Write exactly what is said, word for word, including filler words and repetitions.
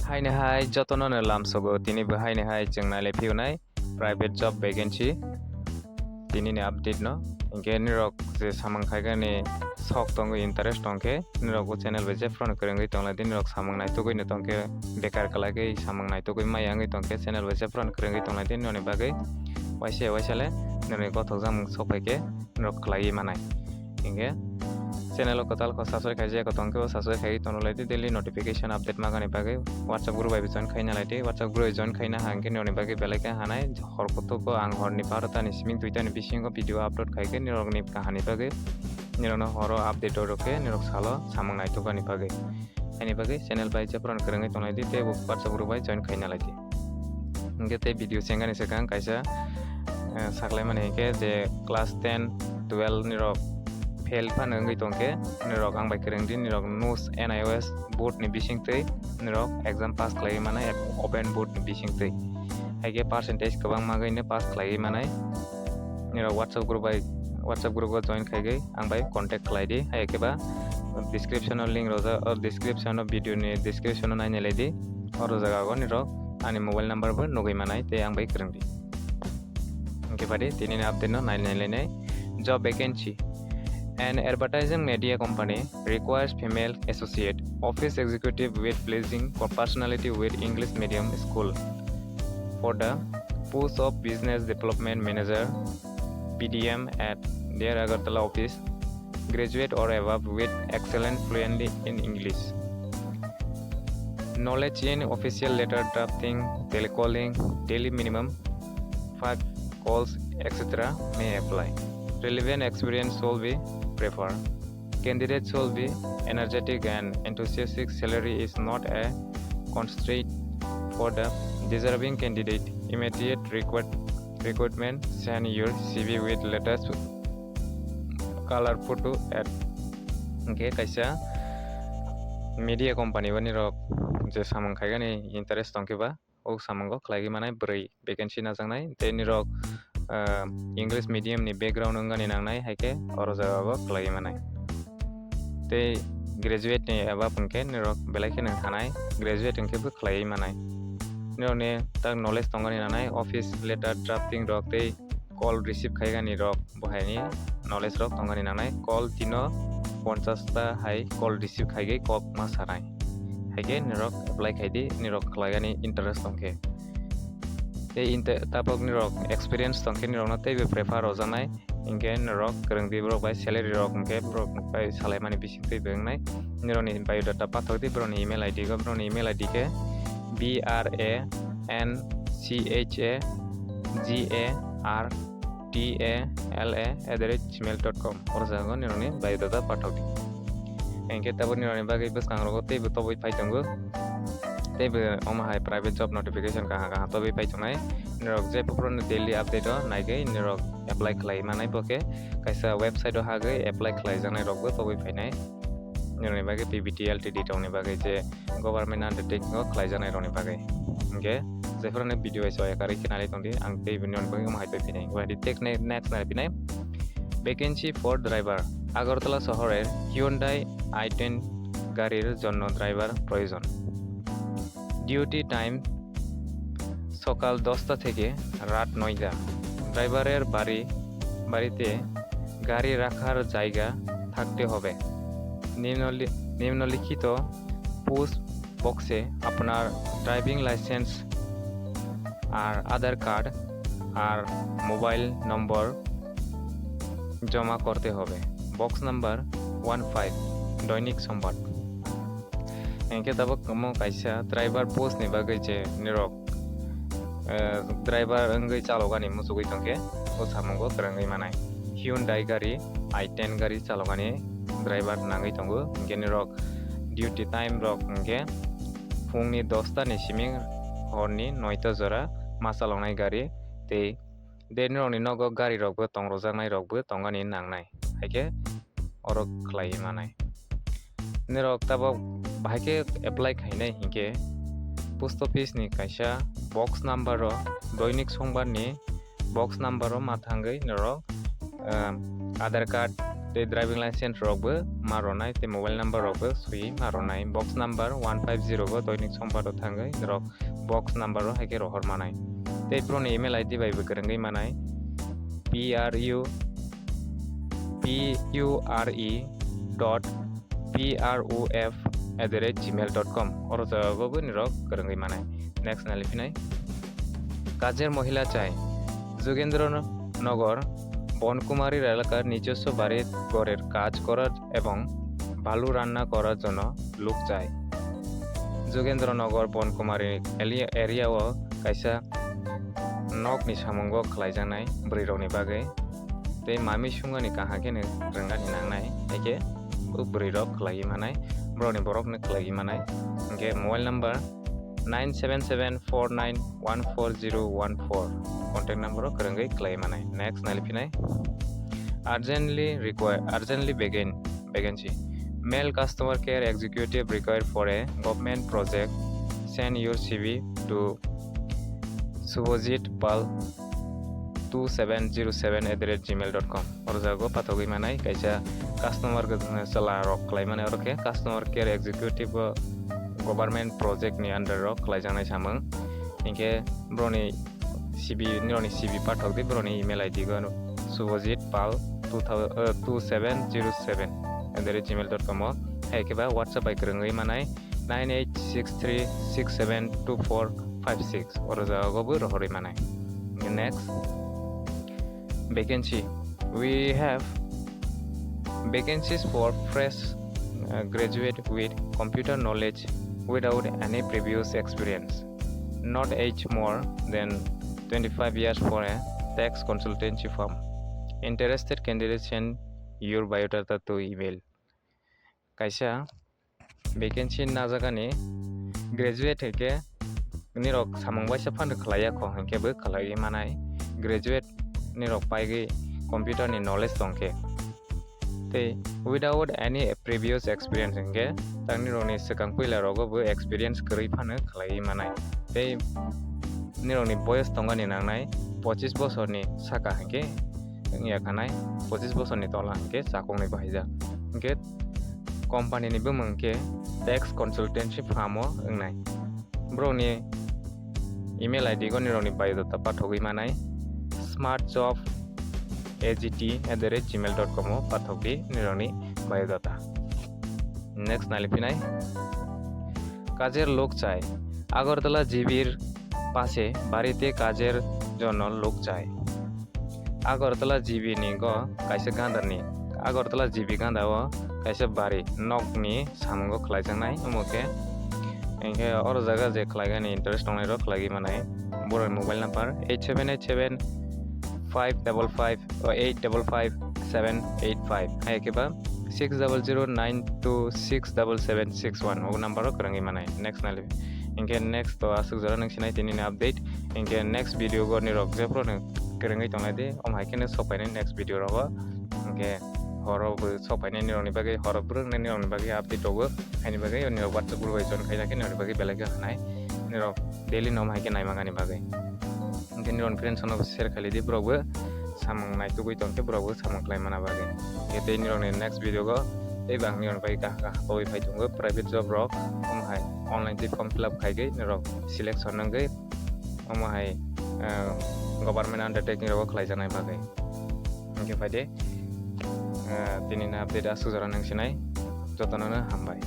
Haini hai jotono no lamsogo, tini bo haini hai chwng nailai phiyunai private job vacancy. Tini ni update no, hinkhe nirok je samung khaigani sok tongo, interest tongkhe, nirok bo channel bai jephru no kwrwngwi tonglaidi, nirok samung naitugwi no tongkhe, bekar kwlaiwi samung naitugwi maya wngwi tongkhe, channel bai jephru no kwrwngwi tonglaidi, noni bagwi waisa waisa le nirokni gothok jamung sok phaikhe nirok khlaiwi manai. Hinkhe channel o kwtal kho subscribe khaijak tongkhe bo subscribe khaiwi tonglaidi, daily notification update magani bagwi WhatsApp group bai join khaina laidi, WhatsApp group bai join khaina hangkhe nirokni bagwi belai khe hanai, hor kutugo ang horni barota ni simi duita ni bisingo video upload khaikhe nirokni kahani bagwi nirokno horo update rok khe nirok salo samung naitugani bagwi. Haini bagwi channel bai jephru no kwrwngwi tonglaidi tei bo WhatsApp group bai join khaina laidi. Hinkhe tei video chengani swkang kaisa, eh, saklaimani hinkhe je class ten, twelve nirok fail phano wngwi tongkhe, nirok ang bai kwrwngdi, nirok NUS, NIOS board ni bisingtwi nirok exam pass khlaiwi manai, open board ni bisingtwi. Haikhe percentage kwbangma wngwi no pass khlaiwi manai. Nirok WhatsApp group bai, WhatsApp group o join khaigwi ang bai contact khlai di. Hai khe ba description o link rojak, o description o video ni description o nainai lai di. Oro jaga o nirok ani mobile number bo nugwi manai tei ang bai kwrwng di. Hinkhe badi tini ni update no nainai lainai. Job vacancy. An advertising media company requires female associate office executive with pleasing personality with English medium school for the post of business development manager, BDM, at their Agartala office. Graduate or above with excellent fluency in English. Knowledge in official letter drafting, telecalling, daily minimum five calls, et cetera may apply. Relevant experience should be preferred. Candidates should be energetic and enthusiastic. Salary is not a constraint for the deserving candidate. Immediate request recruitment, send your C V with latest color photo at. Hinkhe kaisa media company o nirok je samung khaigani interest tongkhe ba, o samungo khlaigwi manai bwrwi vacancy najaknai tei nirok, ah, English medium ni background wngani nangnai, haikhe oro jaga o khlaiwi manai. Tei graduate ni above hinkhe nirok belai kheno hanai, graduate hinkhe bo khlaiwi manai. Nirokni tak knowledge tongani nangnai, office letter drafting rok tei call receive khaigani rok, bo haini knowledge rok tongani nangnai. Call dino ponchash ta hai call receive khaigwi kok ma sanai. Haikhe nirok apply khaidi, nirok khlaigani interest tongkhe. Tei inte-, tabok nirok experience tongkhe nirokno teibo prefer rojaknai. Hinkhe norok kwrwngdi borok bai salary rok hinkhe borok bai salaimani bisingtwi bo wngnai. Norokni biodata pathokdi borokni email I D go, borokni email I D khe B R A N C H A G A R T A L A at the rate gmail dot com. Oro jago norokni biodata pathokdi. Hinkhe tabuk norokni bagwi bwskangrogo teibo tobwi phai tongo. Teibo omo hai private job notification kaha kaha tobwi phai tongnai. Norok je buphuruni daily update o naigwi norok apply khlai manai, bo khe kaisa website o hagwi apply khlaijaknai rokbo tobwi phainai. Nini bagwi P B T L T D rokni bagwi je government undertaking o khlaijaknai rokni bagwi. Hinkhe jephuru ni video bai soya karwi khe nai tongdi, ang tei bini bagwi omo hai tei phinai. Wadi tek ne-, next nai phinai. Vacancy for driver. Agartala শহরের Hyundai i ten গাড়ির জন্য ড্রাইভার প্রয়োজন। Duty time সকাল দশটা থেকে রাত নয়টা। ড্রাইভারের বাড়ি, বাড়িতে গাড়ি রাখার জায়গা থাকতে হবে। নিম্নলি-, নিম্নলিখিত পুশ বক্সে আপনার ড্রাইভিং লাইসেন্স আর আধার কার্ড আর মোবাইল নম্বর জমা করতে হবে। বক্স নাম্বার ওয়ান ফাইভ, দৈনিক সংবাদ। Hinkhe tabuk omo kaisa driver post ni bagwi je nirok, eh, driver wngwi chalokani muchugwi tongkhe o samungo kwrwngwi manai. Hyundai gari, i ten gari chalokani driver nangwi tongo. Hinkhe nirok duty time rok hinkhe phungni dosta ni simi horni noita jora ma chaloknai gari tei de nirokni nogo gari rokbo tong rojaknai rokbo tongani nangnai. Haikhe oro khlaiwi manai. Nirok tabuk bahai khe apply khainai hinkhe post office ni kaisa box number o, Doinik Songbar ni box number o ma thangwi nirok, ah, Aadhaar card, tei driving license rok bo ma ronai, tei mobile number rok bo sui ma ronai. Box number one five zero bo doinik sompado thangwi norok box number o hai khe rohor manai. Tei boroni email I D bai bo kwrwngwi manai, P R U P U R E dot P R O F at the rate gmail dot com. Oro jaga bo nirok kwrwngwi manai. Next nali phinai. কাজের মহিলা চাই। যোগেন্দ্রনগর বনকুমারীর এলাকার নিজস্ব বাড়ির ঘরের কাজ করার এবং ভালো রান্না করার জন্য লোক চাই। যোগেন্দ্রনগর বনকুমারী এলিয়া-, এরিয়াও kaisa nokni samungo khlaijaknai bwrwirokni bagwi. Tei mami sungani kaham khe rwngani nangnai, hai khe o bwrwirok khlaiwi manai, borokni borokno khlaiwi manai. Hinkhe mobile number nine seven seven four nine one four zero one four contact number o kwrwngwi khlaiwi manai. Next nali phinai. Urgently require, urgently begin, vacancy. Male customer care executive required for a government project. Send your C V to Subhajit Pal two seven zero seven at the rate gmail dot com. Oro jago pathogwi manai kaisa customer, eh, chwla rok khlai mani, oro khe customer care executive o government project ni under o khlaijaknai samung. Hinkhe boroni C V, nironi C V pathok di, boroni email I D go Subhajit Pal two thousand, eh, two seven zero seven at the rate gmail dot com o. Hai khe ba WhatsApp bai kwrwngwi manai nine eight six three six seven two four five six. Oro jago bo rohorwi manai. Next, vacancy. We have vacancies for fresh, uh, graduate with computer knowledge without any previous experience, not age more than twenty-five years, for a tax consultancy firm. Interested candidates send your biodata to email. Kaisa vacancy najagani graduate hai khe nirok samung baisa phano khlai ya kho, hinkhe bo khlaiwi manai. Graduate nirok paigwi computer ni knowledge tong khe, tei without any previous experience hinkhe tak nirokni swkang puila rogo bo experience kwrwi phano khlaiwi manai. Tei nirokni boyos tongani nangnai pochis bosorni saka hinkhe wngya khanai, pochis bosorni tola hinkhe chakoknwi bahaijak. Hinkhe company ni bumung khe tax consultancy firm o wngnai. Borokni email I D go nirokni biodata pathogwi manai, smartjob A G T at the rate gmail dot com o pathogwi nirokni biodata. Next nali phinai. কাজের লোক চাই। আগরতলা জিবির পাশে বাড়িতে কাজের জন্য লোক চাই। Agartala G B ni go kaisa gandar ni, Agartala G B ganda o kaisa bari nok ni samungo khlaijaknai, omo khe hinkhe oro jaga je khlaigani interest tongnai rok khlaigwi manai. Borok ni mobile number eight seven eight seven five double five, o eight double five seven eight five, hai khe ba six double zero nine two six double seven six one, o number o kwrwngwi manai. Next nali hinkhe next to aswk jora nung sinai tini ni update. Hinkhe next video go nirok jephru no kwrwngwi tonglai di, omo hai kheno sok phainai next video rogo. Hinkhe horo bo sok phainai nirokni bagwi, horo bwrwng nai nirokni bagwi update rogo. Haini bagwi nirok WhatsApp group bai join khaina khe nirokni bagwi belai khe hanai. Nirok daily no omo hai khe naimangani bagwi. Hinkhe nirokni friends no share khailai di, borok bo samung naitugwi tongkhe borok bo samung khlai mana bagwi. Hinkhe tei nirokni next video go tei bang nirokni bagwi kaham kaham togwi phai tongo private job rok, omo hai online tei form fill up khaigwi nirok selection wngwi omo hai, ah, government undertaking rogo khlaijaknai bagwi. Hinkhe phaide, ah, tini ni update aswk jora nung sinai, jotono no hambai.